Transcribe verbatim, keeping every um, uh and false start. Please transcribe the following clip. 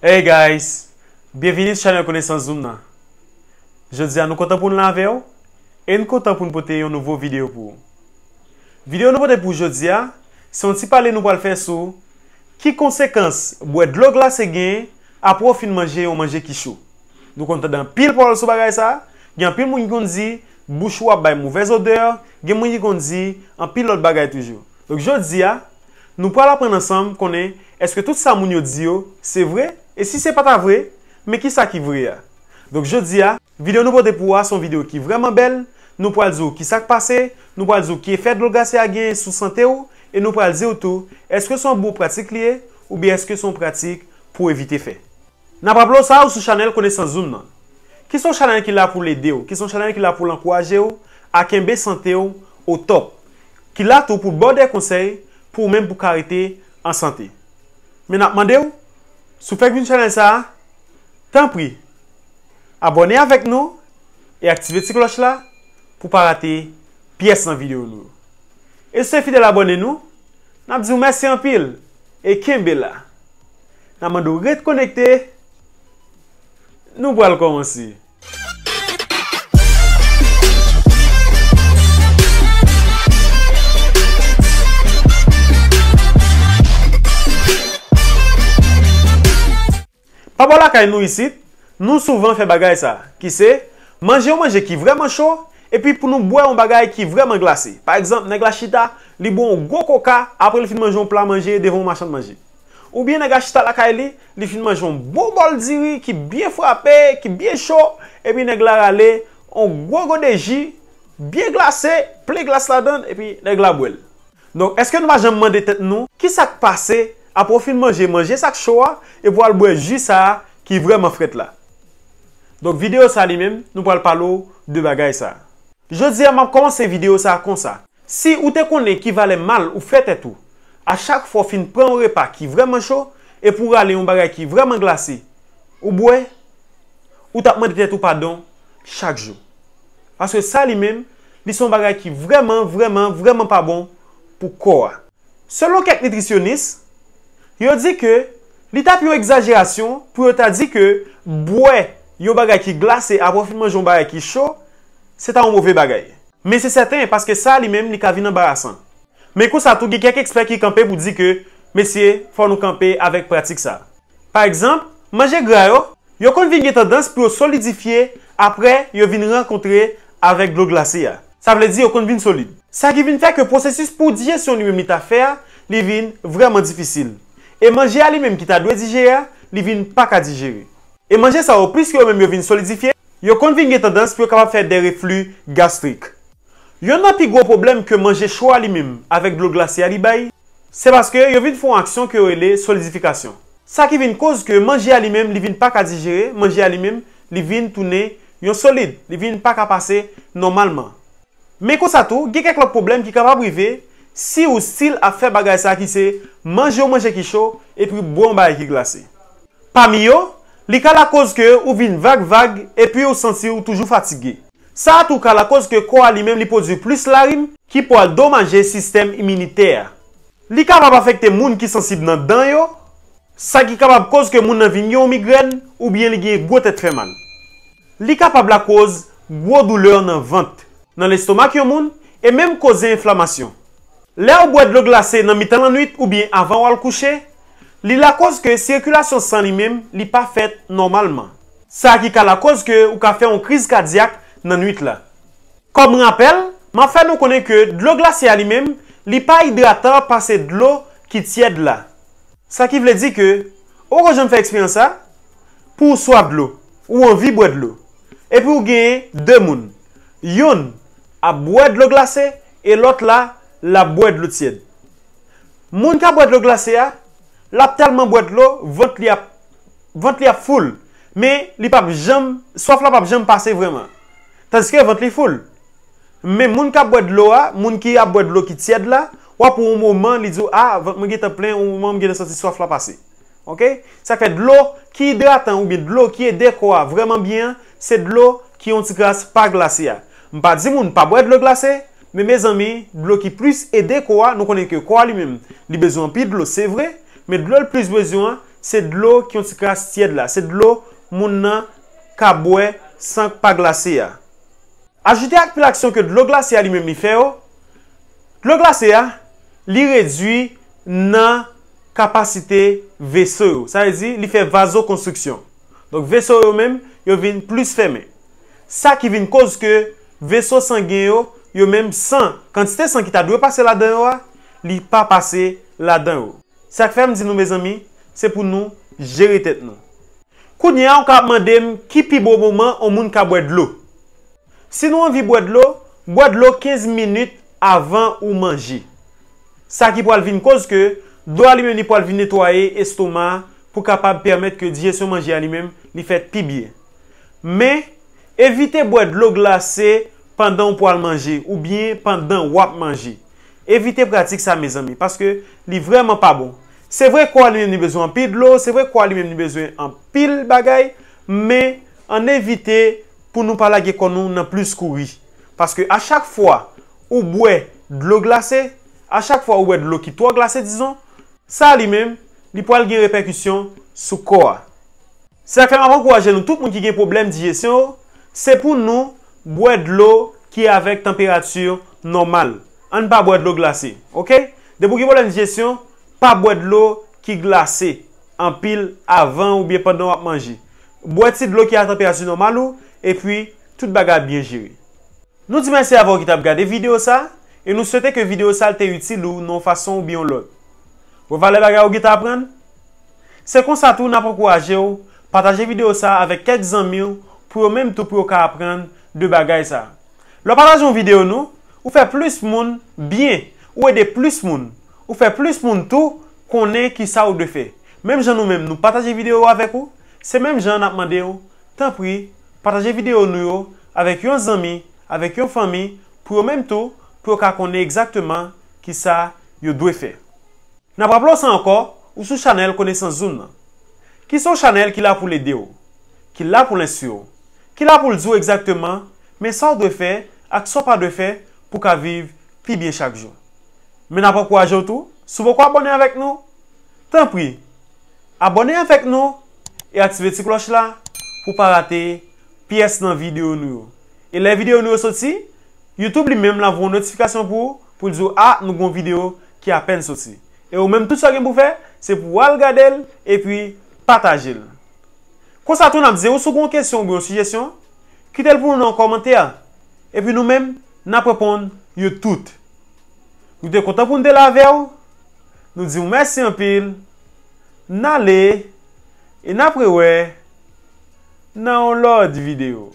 Hey guys, byenvini sou chanèl Konesans Zoom nan. Jodi a nou kontan pou n la avè w e n kontan pou n pote yon nouvo videyo pou ou. Videyo nou pote pou w jodi a, se yon ti pale nou pral fè sou ki konsekans bwè dlo glase gen apre w fin manje yon manje ki cho. Nou konn tande anpil pawòl sou bagay sa, gen anpil moun ki konn di bouch ou ap bay movèz odè, gen moun ki konn di anpil lòt bagay toujou. Donk jodi a, nou pral aprann ansanm konnen èske tout sa moun yo di yo se vre, e si se pa ta vre, men kisa ki vre a. Donk jodi a, videyo nou pote pou ou a se yon videyo ki vrèman bèl, nou pral di w kisa k pase, nou pral di w ki efè dlo glase a genyen sou sante w, e nou pral di w tou èske se yon bon pratik li ye, oubyen èske se yon pratik pou w evite fè. N ap raple w sa ou sou chanèl Konesans Zoom nan, ki se yon chanèl ki la pou l ede w, ki se yon chanèl ki la pou l ankouraje w a kenbe sante w o top, ki la tou pou l ba w de konsèy pou ou menm pou w ka rete an sante. Men n ap mande w, si w fèk vin chanèl sa a, tanpri, abòne avèk nou e aktive ti klòch la pou w pa rate pyès nan videyo nou yo. E si w se fidèl abòne nou, n ap di w mèsi anpil e kenbe la. N ap mande w ret konekte, nou pral kòmanse. Pa bò lakay nou isit, nou souvan fè bagay sa, ki se manje yon manje ki vrèman cho, epi pou nou bwè yon bagay ki vrèman glase. Pa egzanp, nèg la chita, li bwè yon gwo koka, apre li fin manje yon pla manje devan yon machann manje. Oubyen nèg la chita lakay li, li fin manje yon bon bòl diri ki byen frape, ki byen cho, epi nèg la rale yon gwo gode ji, byen glase, plen glas ladan l, epi nèg la bwè l. Donk, èske nou pa janm mande tèt nou, kisa k pase apre w fin manje manje sa k cho a, epi w al bwè ji sa a ki vrèman frèt la? Donk, videyo sa a li menm, nou pral pale w de bagay sa a. Jodi a, m ap kòmanse videyo sa a konsa. Si ou te konnen ki valè mal ou fè tèt ou, a chak fwa w fin pran yon repa ki vrèman cho, epi w rale yon bagay ki vrèman glase, ou bwè, ou t ap mande tèt ou padon chak jou. Paske sa li menm, li se yon bagay ki vrèman, vrèman, vrèman pa bon pou kò a. Selon kèk nitrisyonis, yo di ke li t ap yon egzajerasyon pou yo ta di ke bwè yon bagay ki glase apre w fin manje yon bagay ki cho, se ta yon move bagay. Men se sèten, paske sa li menm, li ka vin anbarasan. Men konsa tou, gen kèk ekspè ki kanpe pou di ke, mesye, fò nou kanpe avèk pratik sa. Pa egzanp, manje gra yo, yo konn vin gen tandans pou yo solidifye apre yo vin rankontre avèk dlo glase a. Sa vle di yo konn vin solid. Sa ki vin fè ke pwosesis pou dijesyon li menm li ta fè a, li vin vrèman difisil. E manje a li menm ki ta dwe dijere a, li vin pa ka dijere. E manje sa yo, plis ke yo menm yo vin solidifye, yo konn vin gen tandans pou yo kapab fè de refli gastrik. Yonn nan pi gwo pwoblèm ke manje cho a li menm avèk dlo glase a li bay, se paske yo vin fè yon aksyon ke yo rele solidifikasyon. Sa ki vin koz ke manje a li menm li vin pa ka dijere, manje a li menm li vin tounen yon solid, li vin pa ka pase nòmalman. Men konsa tou, gen kèk lòt pwoblèm ki kapab rive si ou still ap fè bagay sa ki se manje yon manje ki cho epi bwè yon bagay ki glase. Pami yo, li ka lakoz ke ou vin vag vag epi ou santi ou toujou fatige. Sa a tou ka lakoz ke kò a li menm li pwodui plis larim ki pral domaje sistèm iminitè a. Li kapab afekte moun ki sansib nan dan yo, sa ki kapab koz ke moun nan vin gen yon migrèn oubyen li gen gwo tèt fè mal. Li kapab lakoz gwo doulè nan vant, nan lestomak yon moun, e menm koze enflamasyon. Lè ou bwè dlo glase nan mitan lannwit oubyen avan w al kouche, li lakoz ke sikilasyon san li menm li pa fèt nòmalman. Sa ki ka lakoz ke ou ka fè yon kriz kadyak nan nwit la. Kòm rapèl, m ap fè nou konnen ke dlo glase a li menm, li pa idratan pase dlo ki tyèd la. Sa ki vle di ke, ou poko janm fè eksperyans sa, pou ou swaf dlo, ou anvi bwè dlo, epi ou genyen de moun, yonn ap bwè dlo glase e lòt la, l ap bwè dlo tyèd. Moun k ap bwè dlo glase a, l ap tèlman bwè dlo, vant li ap, vant li ap full, men li p ap janm, swaf la p ap janm pase vrèman. Tandiske vant li full. Men moun k ap bwè dlo a, moun ki ap bwè dlo ki tyèd la, w ap wè yon moman li di w, a, vant mwen gentan plen, yon moman m gentan santi swaf la pase. Oke? Sa k fè dlo ki idratan oubyen dlo ki ede kò a vrèman byen an, se dlo ki yon ti kras pa glase a. M pa di moun pa bwè dlo glase, men mezanmi, dlo ki plis ede kò a, nou konnen ke kò a li menm, li bezwen anpil dlo, se vre, men dlo l plis bezwen an, Se dlo ki yon ti kras tyèd la. Se dlo moun nan ka bwè san pa glase a. Ajoute ak pil aksyon ke dlo glase a li menm li fè yo, dlo glase a, li redwi nan kapasite veso yo. Sa vle di, li fè vazokonstriksyon. Donk, veso yo menm, yo vin plis fèmen. Sa ki vin koz ke veso sangen yo, yo menm san, kantite san ki ta dwe pase ladan yo a, li pa pase ladan yo. Sa k fè m di nou, mezanmi, se pou nou jere tèt nou. Kounye a, ou ka ap mande m ki pi bon moman yon moun ka bwè dlo. Si nou anvi bwè dlo, bwè dlo kenz minit avan ou manje. Sa ki pral vin koz ke dlo a li menm li pral vin netwaye estoma a pou kapab pèmèt ke dijesyon manje a li menm li fèt pi byen. Men, evite bwè dlo glase pandan w pral manje oubyen pandan w ap manje. Evite pratik sa, mezanmi, paske li vrèman pa bon. Se vre, kò a li menm li bezwen anpil dlo, se vre, kò a li menm li bezwen anpil bagay, men ann evite pou nou pa lage kò nou nan plis kouri. Paske a chak fwa ou bwè dlo glase, a chak fwa ou bwè dlo ki twò glase, dizon, sa li menm, li pral gen repèkisyon sou kò a. Sa fè m ap ankouraje nou tout moun ki gen pwoblèm dijesyon yo, se pou nou bwè dlo ki avèk tanperati nòmal. Ann pa bwè dlo glase, oke? Depi w gen pwoblèm dijesyon, pa bwè dlo ki glase anpil avan oubyen pandan w ap manje. Bwè ti dlo ki a tanperati nòmal ou, epi tout bagay ap byen jere. Nou di mèsi avè w ki t ap gade videyo sa, e nou swete ke videyo sa te itil ou nan yon fason oubyen yon lòt. Wè valè bagay ou gentan aprann? Se konsa tou n ap ankouraje w pataje videyo sa avèk kèk zanmi w pou yo menm tou pou yo ka aprann de bagay sa. Lè w pataje yon videyo nou, ou fè plis moun byen, ou ede plis moun, ou fè plis moun tou konnen kisa ou dwe fè. Menm jan nou menm nou pataje videyo yo avèk ou, se menm jan n ap mande w, tanpri, pataje videyo nou yo avèk yon zanmi, avèk yon fanmi, pou yo menm tou, pou yo ka konnen egzakteman kisa yo dwe fè. N ap raple w sa ankò, ou sou chanèl Konesans Zoom nan. Ki se yon chanèl ki la pou l ede w, ki la pou l enstwi w, ki la pou l di w egzakteman, men sa w dwe fè ak sa w pa dwe fè pou w ka viv pi byen chak jou. Men n ap ankouraje w tou, si w poko abòne avèk nou, tanpri, abòne avèk nou e aktive ti klòch la pou w pa rate pyès nan videyo nou yo. E lè videyo nou yo soti, YouTube li menm l ap voye yon notifikasyon pou ou, pou l di w, a, nou gen yon videyo ki apèn soti. E ou menm, tout sa w gen pou w fè, se pou w al gade l epi pataje l. Konsa tou, n ap di w, si w gen yon kesyon oubyen yon sijesyon, kite l pou nou nan kòmantè a. Epi nou menm, n ap reponn yo tout. Nou te kontan pou n te la avè w. Nou di w mèsi anpil. N ale e n ap rewè nan yon lòt videyo.